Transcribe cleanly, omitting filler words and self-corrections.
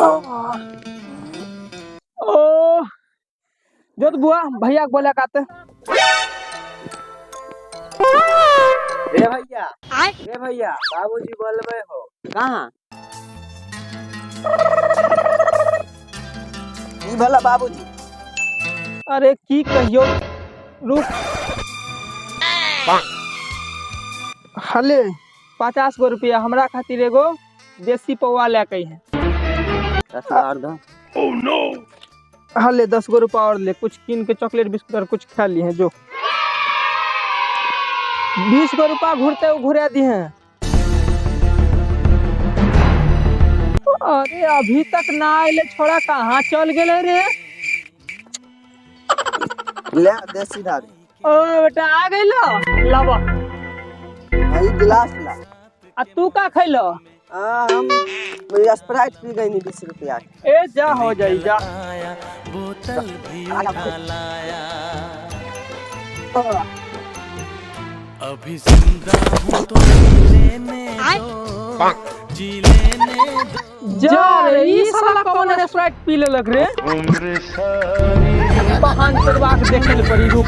ओ जो तो बुआ भैया के बोला काते। रे भैया, रे भैया, बाबूजी बोलबे हो। कहाँ? ई भला बाबूजी। अरे की कहियो, रुक। हले 50 गो रुपया हमरा खातिर एगो देसी पौआ ले के है। 10 गो और दो। हले 10 गो रुपया और ले, कुछ कीन के चॉकलेट बिस्कुट और कुछ खा ली है। जो 20 गो रुपया घूरते वो घुरा दी है। अरे अभी तक ना आये छोड़ा, कहाँ चल गेले रे? ले देसी दारू। ओ बेटा आ गइलो, लावा। ई गिलास ला। आ तू का खैलो? आ, हम स्प्राइट पी गई 20 रुपया। ए जा हो जाई जा। बोतल भी उठा लाया, अभी जिंदा हूँ तो जी लेने दो, जी लेने दो। जा रे, ई साला कौन स्प्राइट पी लेलक रे? बहान करवा के देखे ले पड़ी, रुक।